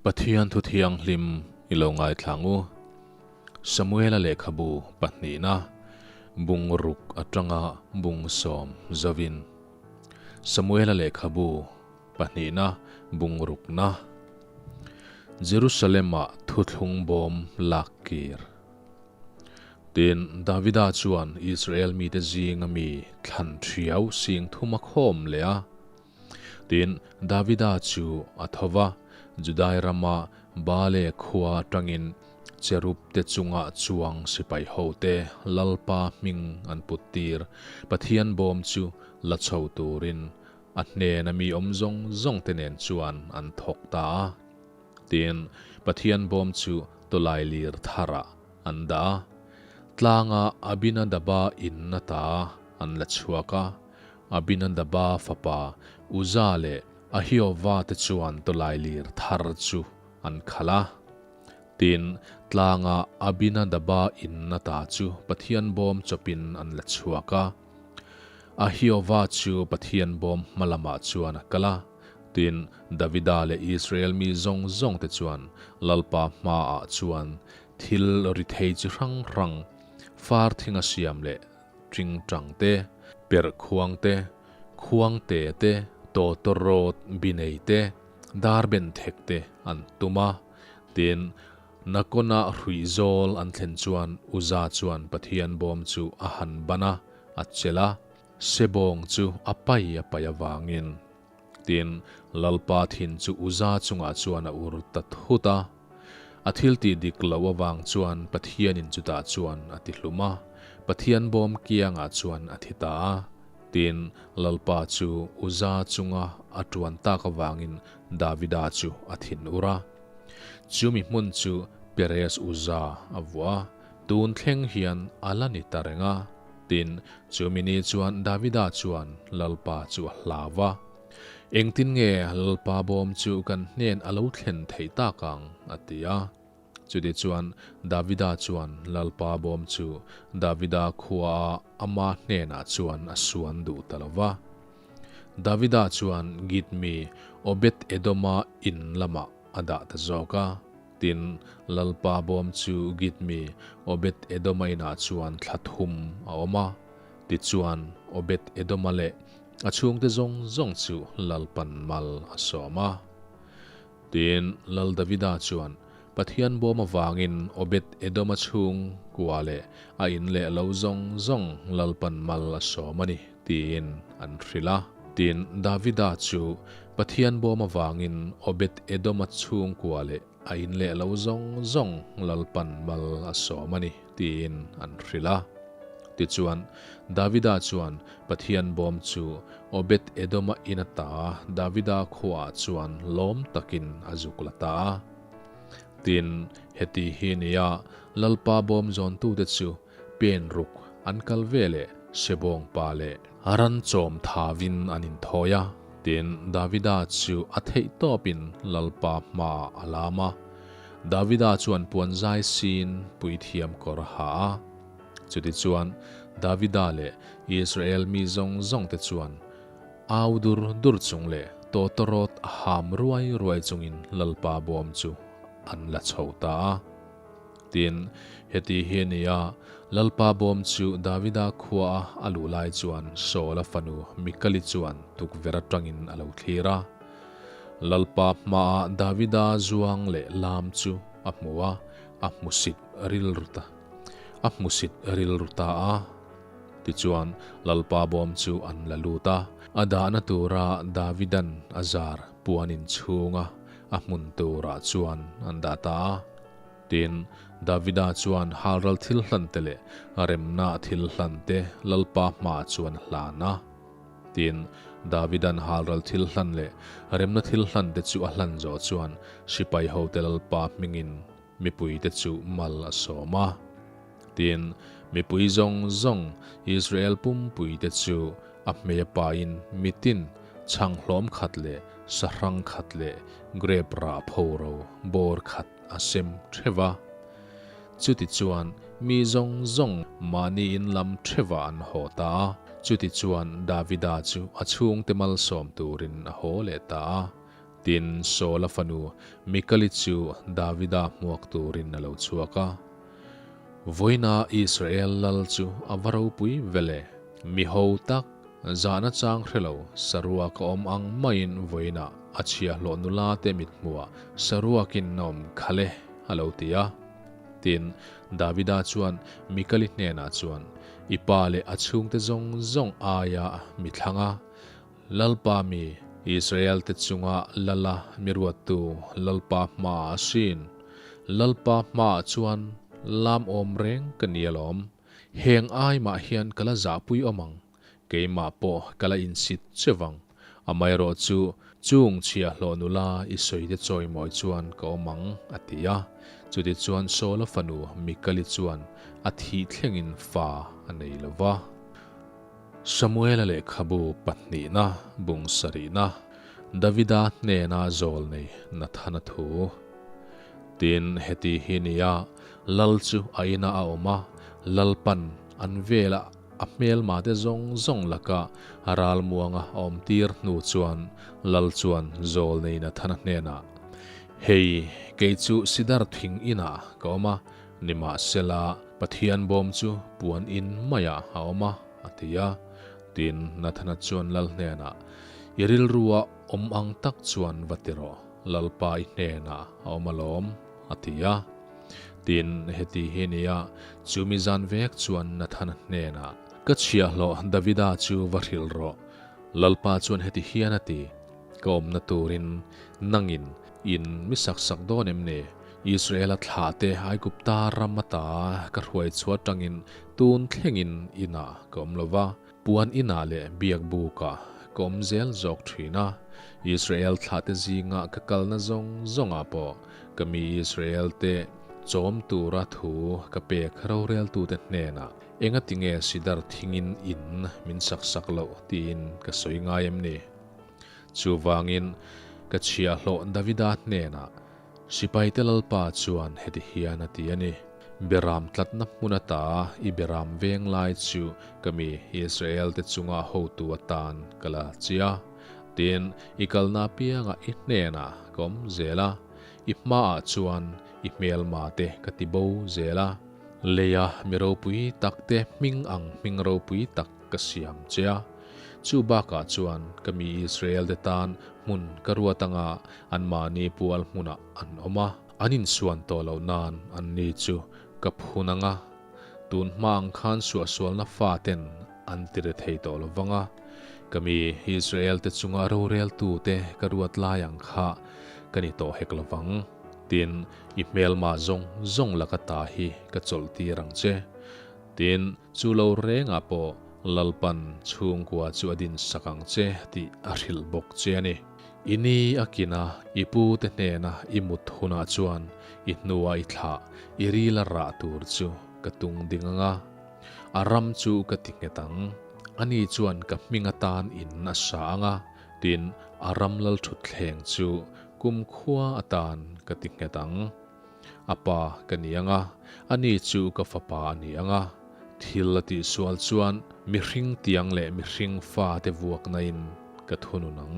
Pathian thu thianghlim i lo ngaithlang u. Samuela lehkhabu pahnihna, bung ruk atanga bung sawm zovin. Samuela lehkhabu pahnihna, bung rukna. Jerusalem-ah thuthlung bawm lak kir. Tin, Davida chuan Israel mite zinga mi thlan thiau sing thum a khawm leh a. Tin, Davida chu a tho va, Judai rama Baale khua atangin cherub te chunga chuang sipai hote Lalpa hming an put tir Pathian bawm chu la chho turin a hnena mi awm zawng zawng te nen chuan an thawk ta a. Tin, Pathian bawm chu tawlai lir tharah an dah a, tlanga Abinadaba in ata an la chhuak a. Abinadaba fapa Uza leh Ahiova te chuan tawlailir thar chu an khalh a. Tin, tlanga Abinadaba in ata chu Pathian bawm chawpin an la chhuak a. Ahiova chu Pathian bawm hma lamah chuan a kal a. Tin, Davida leh Israel mi zawng zawng te chuan Lalpa hmaah chuan thil ri thei chi hrang hrang, far thinga siam leh Ṭingṭang te, perh khuang te, khuang te te, tawtawrawt binei te, darben thek te an tum a. Tin, Nakona hruihzawl an thlen chuan Uza chuan Pathian bawm chu a han ban a, a chelh a, sebawng chu a pai a pai avangin. Tin, Lalpa thin chu Uza chungah chuan a ur ta thut a. A thil tih dik loh avang chuan Pathianin chutah chuan a ti hlum a, Pathian bawm kiangah chuan a thi ta a. Tin, Lalpa chu Uza chunga a tuan tak avangin Davida chu a thin ur a. Chumi hmun chu Perez Uza a vuah a, tun thleng hian a la ni ta reng a. Tin, chumi ni chuan Davida chuan Lalpa chu a hlau va. Engtin nge Lalpa bawm chu kan hnen a lo thlen theih tak ang? a ti a. Chuti chuan Davida chuan Lalpa bawm chu Davida khuaa ama hnenah chuan a suan duh ta lo va. Davida chuan Git mi Obed-Edoma in lamah a dah ta zawk a. Tin, Lalpa bawm chu Git mi Obed-Edoma inah chuan thla thum a awm a. Tichuan, Obed-Edoma leh a chhungte zawng zawng chu Lalpan mal a sawm a. Tin, Lal Davida chuan Pathian bawm avangin Obed-Edoma chhung kua leh a in leh lo zawng zawng Lalpan mal a sawm a ni, tiin an hrilh a. Tin, Davida chu Pathian bawm avangin Obed-Edoma chhung kua leh a in leh lo zawng zawng Lalpan mal a sawm a ni, tiin an hrilh a. Tichuan, Davida chuan Pathian bawm chu Obed-Edoma in ata Davida khuaah chuan lawm takin a zuk la ta a. Tin, heti hi nia Lalpa bawm zawntute chu pen ruk an kal ve leh Sebawng pa leh ran chawm thavin an inthawi a. Tin, Davida chu a theih tawpin Lalpa hmaah a lam a. Davida chuan puanzai sin puithiam kawr a ha a. Chutichuan, Davida leh Israel mi zawng zawngte chuan au dur dur chung leh tawtawrawt a ham ruai ruai chungin Lalpa bawm chu an la chho ta a. Tin, heti hi a ni a, Lalpa bawm chu Davida khuaa a luh lai chuan Saula fanu Mikali chuan tukverh atangin a lo thlir a. Lalpa hmaah Davida zuang leh lam chu a hmu a, a hmusit rilru ta. A hmusit rilru ta a. Tichuan, Lalpa bawm chu an la lut a, a dahna tura Davidan a zar puan inchhunga a hmun turah chuan an dah ta a. Tin, Davida chuan halral thil hlante leh remna thil hlante Lalpa hmaah chuan a hlan a. Tin, Davidan halral thil hlan leh remna thil hlante chu a hlan zawh chuan sipai hote Lalpa hmingin Mipuite chu mal a sawm a. Tin, mipui zawng zawng, Israel pumpuite chu a hmei a pain mitin chhang hlawm khat leh sahrang khat leh grep rah phoro bawr khat a sem theuh va. Chutichuan mi zawng zawng mahni in lam theuhah an haw ta a. Chutichuan Davida chu a chhungte malsawm turin a haw leh ta a. Tin, Saula fanu Mikali chu Davida hmuak turin a lo chhuak a. Vawiina Israel lal chu a va ropui vel e. Mi ho tak, zahna chang hre lo, saruak a awm ang maiin vawiina a chhiahhlawh nula te mithmuah saruakin a awm khalh e, a lo ti a. Tin, Davida chuan Mikali hnenah chuan, I pa leh a chhungte zawng zawng aia mi thlang a, Lalpa mi, Israel-te chunga lala mi ruattu Lalpa hmaah a hrin. Lalpa hmaah chuan lam awm reng ka ni alawm. Heng ai mah hian ka la zahpui awm ang, keimah pawh ka la insit che vang. Amaherawh chu, chung chhiahhlawh nula i sawite chawimawi chuan ka awm ang, a ti a. Chutichuan Saula fanu Mikali chuan a thih thlengin fa a nei lo va. Samuela lehkhabu pahnihna bung sarihna, Davida hnena zawl nei Nathana thu. Tin, heti hi nia, Lal chu a inah a awm a, Lalpan an vela a hmelmate zawng zawng laka a ralmuanga a awmtir hnu chuan Lal chuan zawl nei Nathana hnenah, Hei, kei chu Sidar thing inah ka awm a, Nimahsela, Pathian bawm chu puan in maiah a awm a, a ti a. Tin, Nathana chuan lal hnenah, I rilrua awm ang tak chuan va ti rawh, Lalpa i hnenah a awm alawm, a ti a. Tin, heti hi nia, chu mi zan vek chuan Nathana hnenah, Ka chhiahhlawh Davida chu va hrilh rawh, Lalpa chuan heti hian a ti, Ka awmna turin nangin in mi sak sak dawn em ni? Israela thlahte Aigupta ram ata ka hruai chhuah atangin tun thlengin inah ka awm lo va, puan inah leh biak bukah ka awm zel zawk thin a. Israel thlahte zinga ka kalna zawng zawngah pawh ka mi Israelte chawm tura thu ka pek roreltute hnenah engatinge sidar thingin in min sak sak loh tiin ka sawi ngai em ni? Chuvangin, ka chhiahhlawh Davida hnenah, Sipaite Lalpa chuan heti hian a ti a ni, Beram tlatna hmun ata i beram veng lai chu ka mi Israel-te chunga hotu atan ka la chi a. Tin, i kalna apiangah i hnenah ka awm zel a, i hmaah chuan i hmelmate ka ti bo zel a. Leia mi ropui takte hming ang hming ropui tak ka siam che a. Chu bakah chuan ka mi Israel-te tan hmun ka ruat anga anmahni pual hmunah an awm a, an insuan tawh loh nan anni chu ka phun ang a, tun hma ang khan suahsualna faten an ti re thei tawh lo vang a, ka mi Israel-te chunga roreltute ka ruat lai ang kha ka ni tawh hek lo vang. Tin, i hmelma zawng zawng laka ta hi ka chawlhtir ang che. Tin, chu lo rengah pawh Lalpan chhungkua chu a din sak ang che tih a hrilh bawk che a ni. I ni a kin a, i pu te hnena i mut hunah chuan i hnua i thlah, i ril a rah tur chu ka tung ding ang a, a ram chu ka ti nghet ang. Ani chuan ka hming atan in a sa ang a, tin, a ram lalthutthleng chu kumkhua atan ka ti nghet ang. A pa ka ni ang a, ani chu ka fapa a ni ang a. Thil a tihsual chuan mihring tiang leh mihring fate vuaknain ka thunun ang.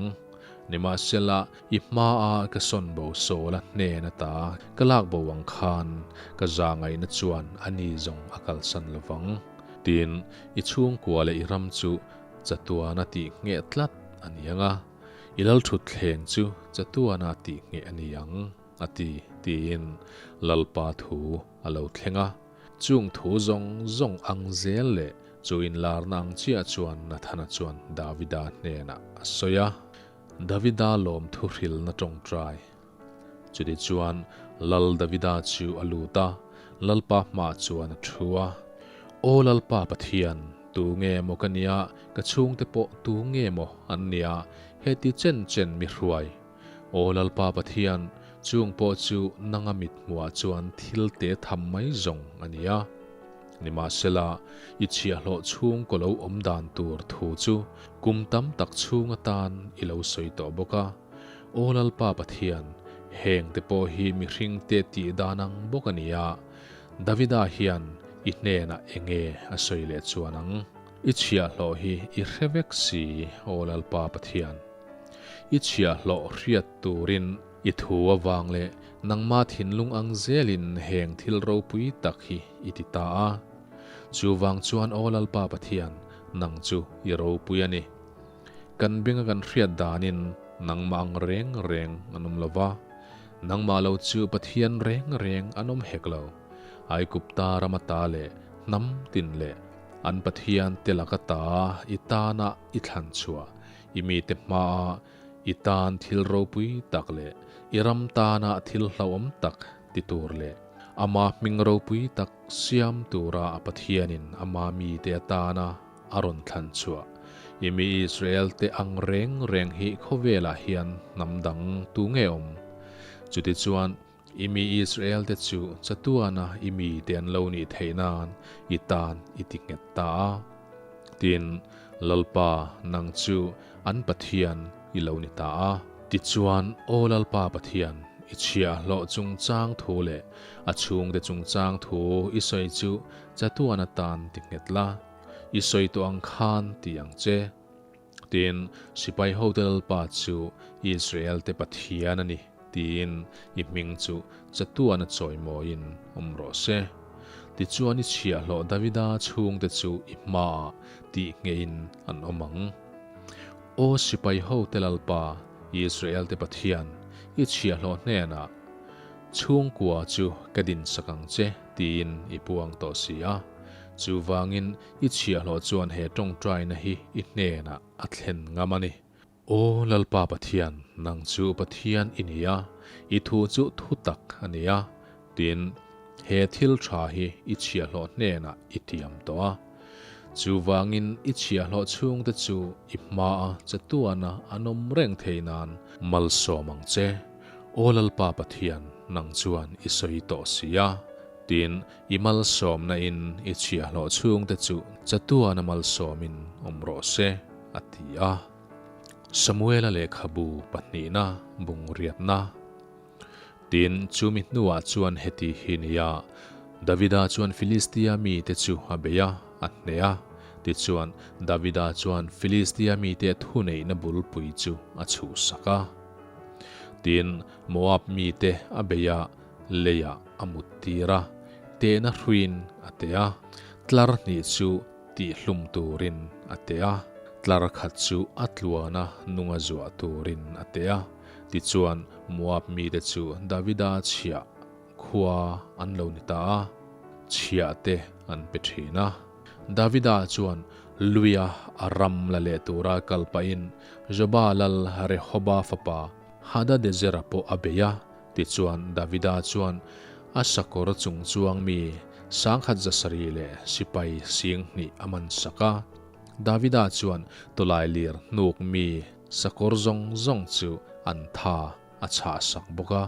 Nimahsela, i hmaa ka sawn bo sawl a hnen ata ka lak bo ang khan ka zahngaihna chuan ani zawng a kalsan lo vang. Tin, i chhungkua leh i ram chu chatuana tih ngheh tlat a ni ang a, i lalthutthleng chu chatuana tih ngheh a ni ang. A ti, tiin Lalpa thu a lo thleng a. Chung thu zawng zawng ang zel leh chu inlarna ang chiah chuan Nathana chuan Davida hnenah a sawi a. Davida lawmthu hrilna tawngtai. Chutichuan Lal Davida chu a lut a, Lalpa hmaah chuan a thu a. Aw Lalpa Pathian, tu nge maw ka nia, ka chhungte pawh tu nge maw an nia, heti chen chen mi hruai Aw Lalpa Pathian, chung pawh chu nanga mit hmuhah chuan thil te tham mai zawng a ni a. Nimahsela, i chhiahhlawh chhung kaw lo awm dan tur thu chu kum tam tak chhung atan i lo sawi tawh bawk a. Aw Lalpa Pathian, heng te pawh hi mihring te tih dan ang bawk a ni a. Davida hian i hnenah enge a sawi leh chuan ang? I chhiahhlawh hi i hre vek si, Aw Lalpa Pathian. I chhiahhlawh hriat turin i thu avang leh nangma thinlung ang zelin heng thil ropui tak hi i ti ta a. Chuvang chuan Aw Lalpa Pathian, nang chu i ropui a ni. Kan benga kan hriat danin nangmah ang reng reng an awm lo va, nangmah lo chu Pathian reng reng an awm hek lo. Aigupta ram ata leh hnam tin leh an Pathian te laka ta i tana i thlan chhuah i mite hmaa i tan thil ropui tak leh i ram tana thil hlauhawm tak ti tur leh ama hming ropui tak siam tura a Pathianin ama mite atana a rawn thlan chhuah. I mi Israel te ang reng reng hi khawvelah hian hnam dang tu nge awm? Chutichuan, I mi Israel te chu chatuana i mite an lo nih theih nan i tan i ti nghet ta a. Tin, Lalpa, nang chu an Pathian i lo ni ta a. Tichuan, Aw Lalpa Pathian, i chhiahhlawh chungchang thu leh a chhungte chungchang thu i sawi chu chatuan atan ti nghet la, i sawi tawh ang khan ti ang che. Tin, sipai hote Lalpa chu Israel-te Pathian a ni, tiin i hming chu chatuan a chawimawiin awm rawh se. Tichuan i chhiahhlawh Davida chhungte chu i hmaah tih ngeiin an awm ang. Aw sipai hote Lalpa, Israel-te Pathian, i chhiahhlawh hnenah, Chhungkua chu ka dinsak ang che, tiin i puang tawh si a. Chuvangin i chhiahhlawh chuan he tawngtaina hi i hnenah a thlen ngam a ni. Aw Lalpa Pathian, nang chu Pathian i ni a, i thu chu thu tak a ni a, tin, he thil tha hi i chhiahhlawh hnenah i tiam tawh a. Chuvangin i chhiahhlawh chhungte chu i hmaa chatuana an awm reng thei nan malsawm ang che. Aw Lalpa Pathian, nang chuan i sawi tawh si a, tin, i malsawmna in i chhiahhlawh chhungte chu chatuana malsawmin awm rawh se, a ti a. Samuela lehkhabu pahnihna bungriatna. Tin, chumi hnuah chuan heti hi nia, Davida chuan Filistia mite chu a bei a, a hneh a. Tichuan, Davida chuan Filistia mite thuneihna bulpui chu a chhuhsak a. Tin, Moab mite a bei a, leiah a muttir a, tehna hruiin a teh a, tlar hnih chu tihhlum turin a teh a, tlar khat chu a tluana nunga zuah turin a teh a. Tichuan, Moab mite chu Davida chhiah khua an lo ni ta a, chhiah te an pe thin a. Davida chuan luia a ram la leh tura kal pahin Joba lal Rehoba fapa Hadadezera pawh a bei a. Tichuan, Davida chuan a sakawr chung chuang mi 10,000 zasarih leh sipai 20,000 a man sak a. Davida chuan tawlailir hnuk mi Sakawr zawng zawng chu an tha a chhah sak bawk a,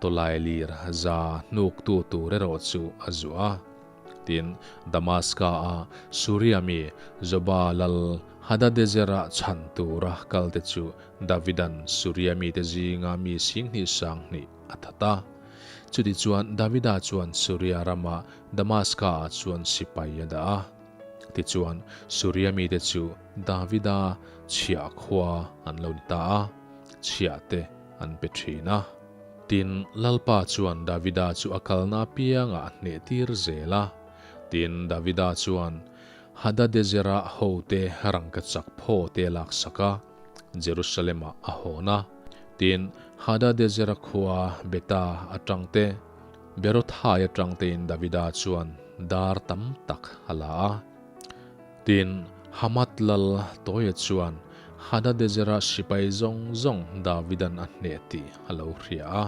tawlailir za hnuktu tur erawh chu a zuah a. Tin, Damaska-a Suria mi Zoba lal Hadadezera chhan tura kalte chu Davidan Suria mite zinga mi 20,000 20,000 a that a. Chutichuan Davida chuan Suria rama Damaska-ah chuan sipai a dah a. Tichuan, Suria mite chu Davida chhiah khua an lo ni ta a, chhiah te an pe thin a. Tin, Lalpa chuan Davida chu a kalna apiangah a hneh tir zel a. Tin, Davida chuan Hadadezera hote rangkachak phaw te a laksak a, Jerusalem-ah a hawn a. Tin, Hadadezera khua Beta atang te, Berothai atang tein Davida chuan dar tam tak a la a. Tin, Hamath lal Toia chuan Hadadezera sipai zawng zawng Davidan a hneh tih a lo hria a.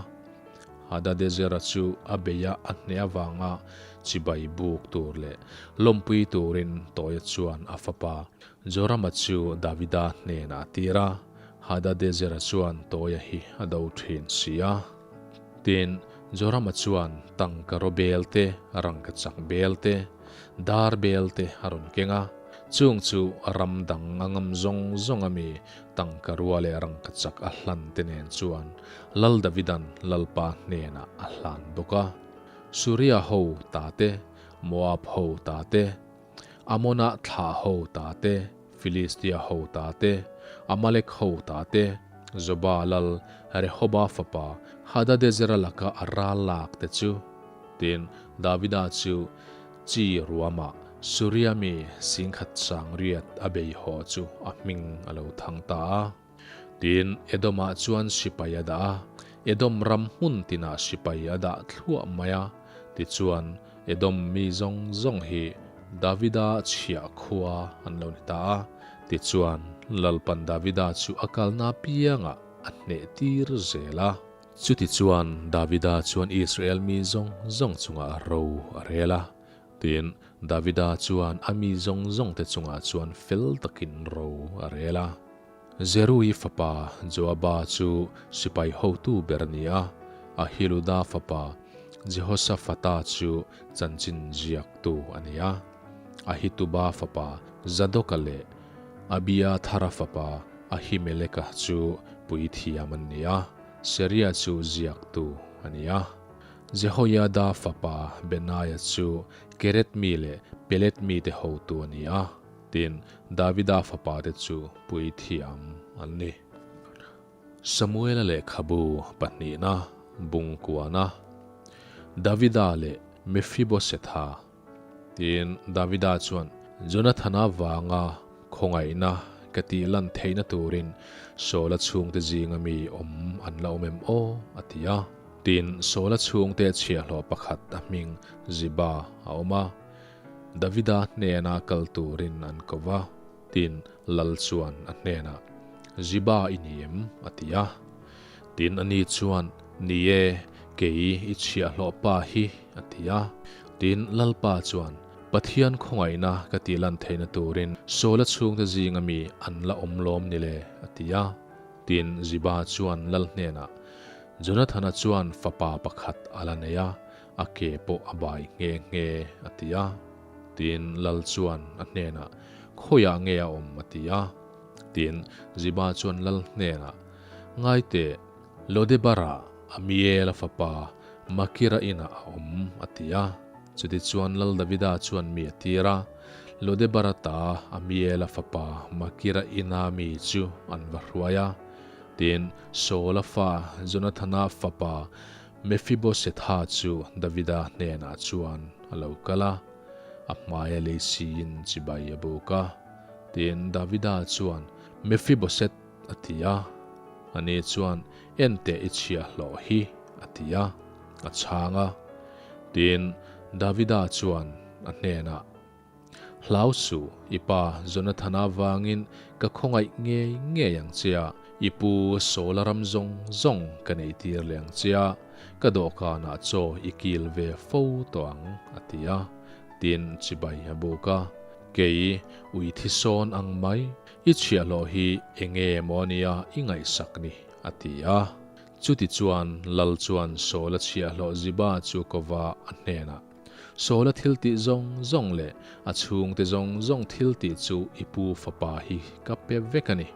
Hadadezera chu a beia a hneh avanga chibai buk tur leh lawmpui turin Toia chuan a fapa Jorama chu Davida hnenah a tir a. Hadadezera chuan Toia hi a do thin si a. Tin, Jorama chuan tangka raw bel te, rangkachak bel te, dar bel te a rawn keng a, chung chu ram dang a ngam zawng zawng ami tangka rua leh rangkachak a hlan te nen chuan Lal Davidan Lalpa hnenah a hlan bawk a. Suria ho ta te, Moab ho ta te, Amona thlah ho ta te, Filistia ho ta te, Amalek ho ta te, Zoba lal Rehoba fapa Hadadezera laka a ral lak te chu. Tin, Davida chu chi ruamah Suria mi singkhat sang riat a bei haw chu a hming a lo thang ta a. Tin, Edomah chuan sipai a dah a, Edom ram hmun tinah sipai a dah thluah mai a. Tichuan, Edom mi zawng zawng hi Davida chhiah khua an lo ni ta a. Tichuan, Lalpan Davida chu a kalna piangah a hneh tir zel a. Chutichuan, Davida chuan Israel mi zawng zawng chungah ro a rel a. Tin, Davida chuan a mi zawng zawngte chungah chuan fel takin ro a rel a. Zerui fapa Joaba chu sipai hotu ber a ni a, Ahiluda fapa Jehoshafata chu chanchin ziaktu a ni a. Ahituba fapa Zadoka leh Abiathara fapa Ahimeleka chu puithiam an ni a, Seria chu ziaktu a ni a. Jehoiada fapa Benaia chu Keret mi leh Pelet mite hotu a ni a, tin, Davida fapate chu puithiam an ni. Samuela lehkhabu pahnihna bungkuana Davida leh Mephibosetha Tin, Davida chuan, Jonathana vanga khawngaihna ka tih lan theihna turin Saula chhungte zinga mi awm an la awm em aw? a ti a. Tin, Saula chhungte chhiahhlawh pakhat a hming Ziba a awm a, Davida hnena kal turin an ko va. Tin, lal chuan a hnenah, Ziba i ni em? a ti a. Tin, ani chuan, Ni e, kei i chhiahhlawh pa hi, a ti a. Tin, Lalpa chuan, Pathian khawngaihna ka tih lan theihna turin Saula chhungte zinga mi an la awm lawm ni le, a ti a. Tin, Ziba chuan lal hnenah, Jonathana chuan fapa pakhat a la nei a, a ke pawh a bai nghe nghe, a ti a. Tin, lal chuan a hnenah, Khawiah nge a awm? a ti a. Tin, Ziba chuan lal hnenah, Ngaite, Lodebara, Amiela fapa Makira inah a awm, a ti a. Chutichuan Lal Davida chuan mi a tir a, Lodebara ta Amiela fapa Makira ina mi chu an va hruai a. Tin, Saula fa Jonathana fapa Mephibosetha chu Davida hnenah chuan a lo kal a, a hmaia lei siin chibai a buk a. Tin, Davida chuan, Mephiboset, a ti a. Ani chuan, En teh i chhiahhlawh hi, a ti a, a chhang a. Tin, Davida chuan a hnenah, Hlau suh, i pa Jonathana vangin ka khawngaih ngei ngei ang che a, i pu Saula ram zawng zawng ka neitir leh ang che a, ka dawhkanah chaw i kil ve fo tawh ang, a ti a. Tin, chibai a buk a, Kei, ui thi sawn ang mai, I chhiahhlawh hi enge maw ania i ngaihsak ni? a ti a. Chutichuan Lal chuan Saula chhiahhlawh Ziba chu kova a hnenah, Saula thil tih zawng zawng leh a chhungte zawng zawng thil tih chu i pu fapa hi ka pe vek a ni.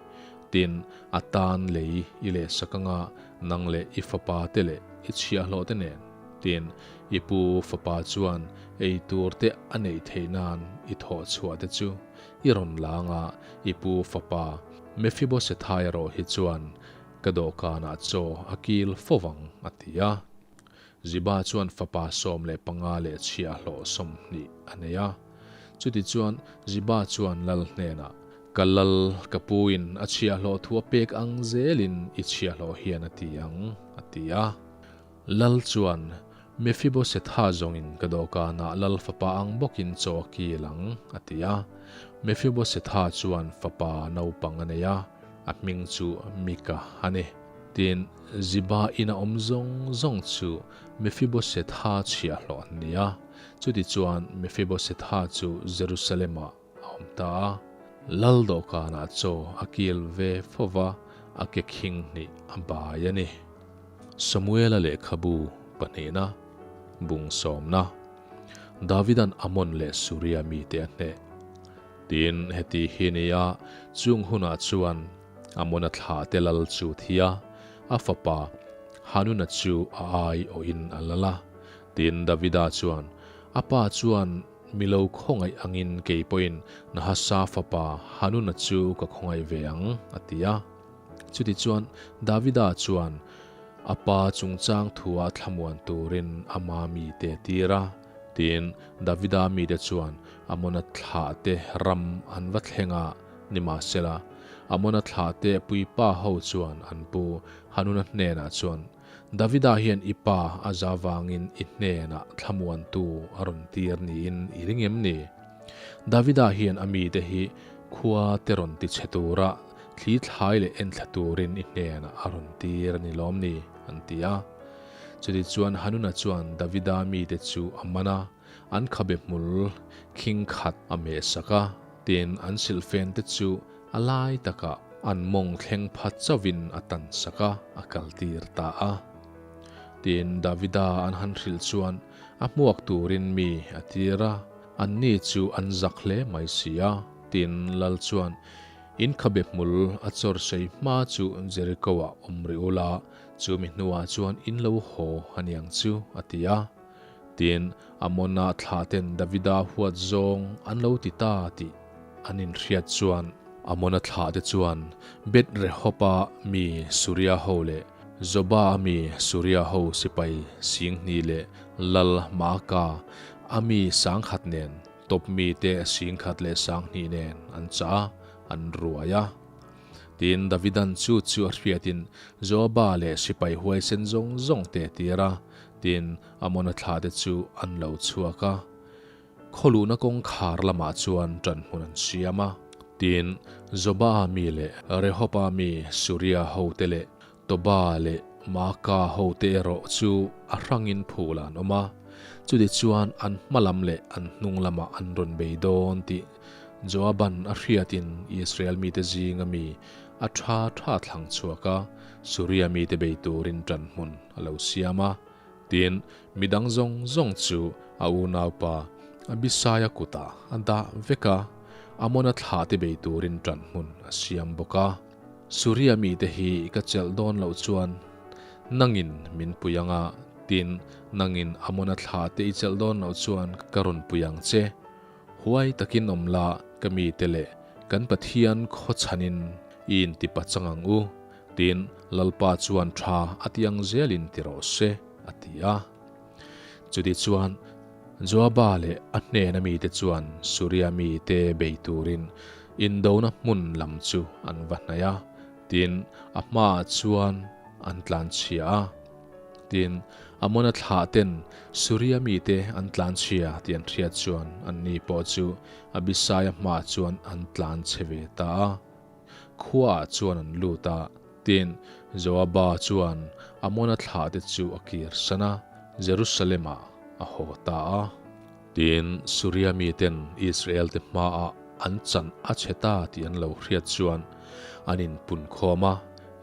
Tin, a tan lei i lehsak anga nang leh i fapa te leh i chhiahhlawh te nen. Tin, i pu fapa chuan ei tur te a neih theih nan i thawh chhuah te chu I rawn lang a, i pu fapa Mephibosetha erawh hi chuan ka dawhkanah chaw a kil fo vang, a ti a. Ziba chuan fapa 15 leh chhiahhlawh 20 a nei a. Chutichuan Ziba chuan lal hnenah, Ka lal, ka puin a chhiahhlawh thu a pek ang zelin i chhiahhlawh hian a ti ang, a ti a. Lal chuan, Mephibosetha zawngin ka dawhkanah lal fapa ang bawkin chaw a kil ang, a ti a. Mephibosetha chuan fapa naupang a nei a, a hming chu Mika a ni. Tin, Ziba ina awm zawng zawng chu Mephibosetha chhiahhlawh an ni a. Chutichuan Mephibosetha chu Jerusalem-ah a awm ta a. Lal dawhkanah chaw a kil ve fo va, a ke khing hnih a bai a ni. Samuela lehkhabu pahnihna, bung sawmna, Davidan Ammon leh Suria mite a hneh. Tin, heti hi ni a, chung hunah chuan Ammona thlahte lal chu thi a, a fapa Hanuna chu a ai awhin a lal a. Tin, Davida chuan, A pa chuan mi lo khawngaih angin kei pawhin Nahasa fapa Hanuna chu ka khawngaih ve ang, a ti a. Chutichuan, Davida chuan a pa chungchang thua thlamuan turin ama mite a tir a. Tin, Davida mite chuan Amona thlahte ram an va thleng a, nimahsela, Amona thlahte puipa ho chuan an pu Hanuna hnenah chuan, Davida hian i pa a za vangin i hnenah thlamuantu a rawn tir niin i ring em ni? Davida hian a mite hi khua te rawn ti chhe tura thli thlai leh enthla turin i hnenah a rawn tir a ni lawm ni? an ti a. Chutichuan Hanuna chuan Davida mite chu a man a, an khabe hmul khing khat a mehsak a, tin an silhfen te chu a lai takah an mawng thleng pha chauhin a tan sak a, a kaltir ta a. Tin Davida an han hrilh chuan a hmuak turin mi a tir a, anni chu an zak hle mai si a. Tin Lal chuan, In khabe hmul a chawr sei hma chu Jericho-ah awm rih ula, chumi hnuah chuan in lo haw a niang chu, a ti a. Tin, Amona thlaten Davida huat zawng an lo ti ta tih an inhriat chuan Amona thlahte chuan Beth Rehob-a mi Suria ho leh Zoba-a mi Suria ho sipai Singhni leh Lal Maaka a mi Sangkhat nen Top mite Singkhat leh Sanghnih nen an chah a, an ruai a. Tin, Davidan chu chu a hriatin Joaba leh sipai huaisen zawng zawng te a tir a, tin, Amona thlahte chu an lo chhuak a. Khawluhna kawngkhar lamah chuan ṭanhmun an siam a. Tin, Zoba-a mi leh Rehob-a mi Suria hote leh Toba leh Maaka hote erawh chu a hrangin phul an awm a. Chutichuan an hma lam leh an hnung lamah an rawn bei dawn tih Joaban a hriatin Israel mite zinga mi a tha tha thlang chhuak a, Suria mite bei turin ṭanhmun a lo siam a. Tin, mi dang zawng zawng chu a unaupa Abisaia kutah a dah vek a, Amona thlahte bei turin ṭanhmun a siam bawk a. Suria mite hi ka chelh dawn loh chuan nangin min pui ang a, tin, nangin Amona thlahte i chelh dawn loh chuan ka rawn pui ang che. Huai takin awm la, ka mite leh kan Pathian khaw chhanin i intipa chang ang u. Tin, Lalpa chuan tha a ti ang zelin ti rawh se, a ti a. Chutichuan, Joaba leh a hnena mite chuan Suria mite bei turin indona hmun lam chu an va hnaih a, tin, a hmaah chuan an tlanchhia a. Tin, Amona thlahten Suria mite an tlanchhia tih an hriat chuan anni pawh chu Abisaia hmaah chuan an tlanchhe ve ta a. Khuaah chuan an lut a, tin, Joaba chuan Amona thlahte chu a kirsan a, Jerusalem-ah a haw ta a. Tin, Suria miten Israel-te hmaah an chan a chhe ta tih an lo hriat chuan an inpunkhawm a.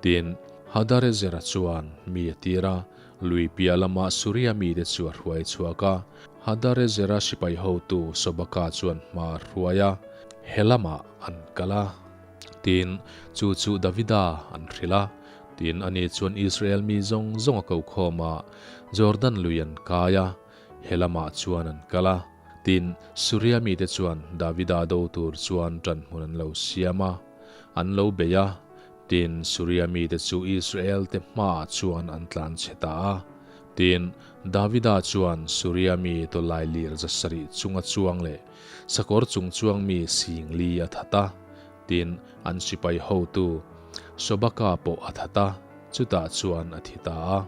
Tin, Hadarezera chuan mi a tir a, lui piah lamah Suria mite chu a hruai chhuak a. Hadarezera sipai hotu Sobaka chuan hma a hruai a, he lamah an kal a. Tin, chu chu Davida an hrilh a. Tin, ani chuan Israel mi zawng zawng a ko khawm a, Jordan lui an kai a, he lamah chuan an kal a. Tin, Suria mite chuan Davida do tur chuan ṭanhmun an lo siam a, an lo bei a. Tin, Suria mite chu Israel-te hmaah chuan an tlan chhe ta a. Tin, Davida chuan Suria mi tawlailir zasarih chunga chuang leh sakawr chung chuang mi singli a that a. Tin, an sipai hotu Sobaka pawh a that a, chutah chuan a thi ta a.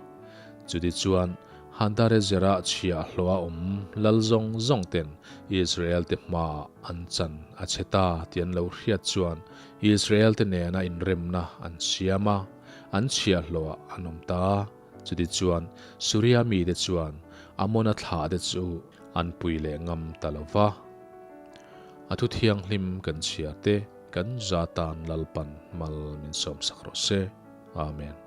Chutichuan, Hadarezera chhiahhlawh a awm lal zawng zawng ten Israel-te hmaah an chan a chhe ta tih an lo hriat chuan Israel-te nena inremna an siam a, an chhiahhlawhah an awm ta a. Chutichuan, Suria mite chuan Amona thlahte chu an pui leh ngam ta lo va. A thu thianghlim kan chhiar te, kan za tan Lalpan mal min sawmsak rawh se. Amen.